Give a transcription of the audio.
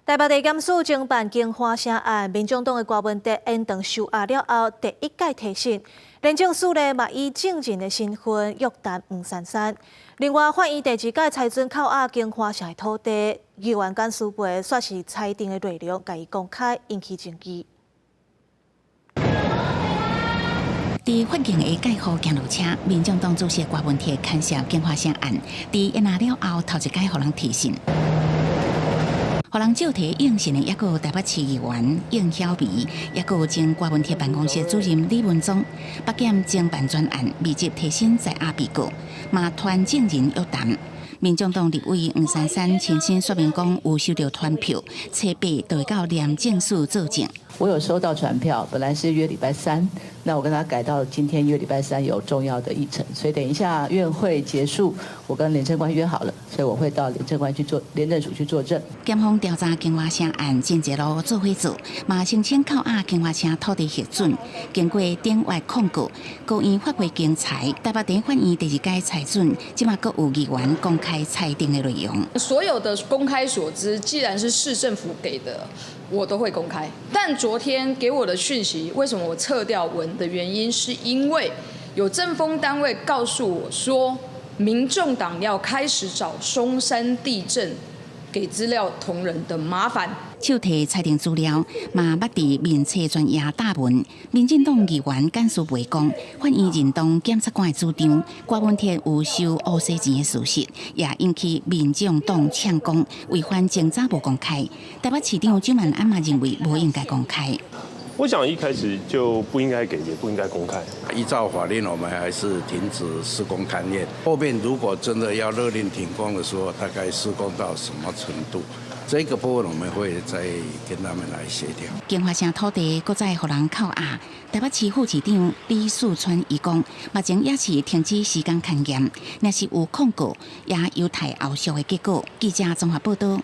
台北地檢署偵辦京華城案，民眾黨的郭文哲延長收押了後，第一擺提訊，廉政署咧嘛以證人的身份約談黃珊珊。另外，法院第二擺裁准扣押京華城的土地，議員簡思培煞是裁定的內容，共伊公開，引起爭議。佇法院的蓋號行路車，民眾黨主席郭文鐵牽涉京華城案，佇延押了後，頭一擺予人提訊。予人召提應訊的，猶閣有台北市議員應曉薇，猶閣有前郭文鐵辦公室主任李文宗，北檢偵辦專案密集提審在押被告，嘛傳證人約談。民眾黨立委黃珊珊親身說明講，有收到傳票，初八就會到廉政署作證。我有收到傳票，本來是約禮拜三，那我跟他改到今天，約禮拜三有重要的議程，所以等一下院會結束，我跟廉政官約好了，所以我會到廉政官去做廉政署去作證。檢方調查京華城案，真濟路做伙做，嘛申請扣押京華城土地核准，經過頂月控告，高院發回經裁，台北地法院第二改裁准，這馬閣有議員公開裁定的內容。所有的公開所知，既然是市政府給的，我都會公開。但昨天給我的訊息，為什麼我撤掉文的原因，是因為有政風單位告訴我說，民眾黨要開始找松山地政給資料同仁的麻煩。手提裁定資料，嘛捌佇面冊專頁打文。民進黨議員簡思培講，法院認同檢察官的主張，郭文鐵有收烏紗錢的事實，也引起民眾黨嗆講違反偵查無公開。台北市長蔣萬安嘛認為無應該公開。我想一開始就不應該給，也不應該公開。依照法令，我們還是停止施工勘驗。後面如果真的要勒令停工的時候，大概施工到什麼程度？這個部分我們會再跟他們來協調。京華城土地閣再予人扣押，台北市副市長李四川伊講，目前也是停止施工勘驗，若是有控告，也有待後續的結果。記者綜合報道。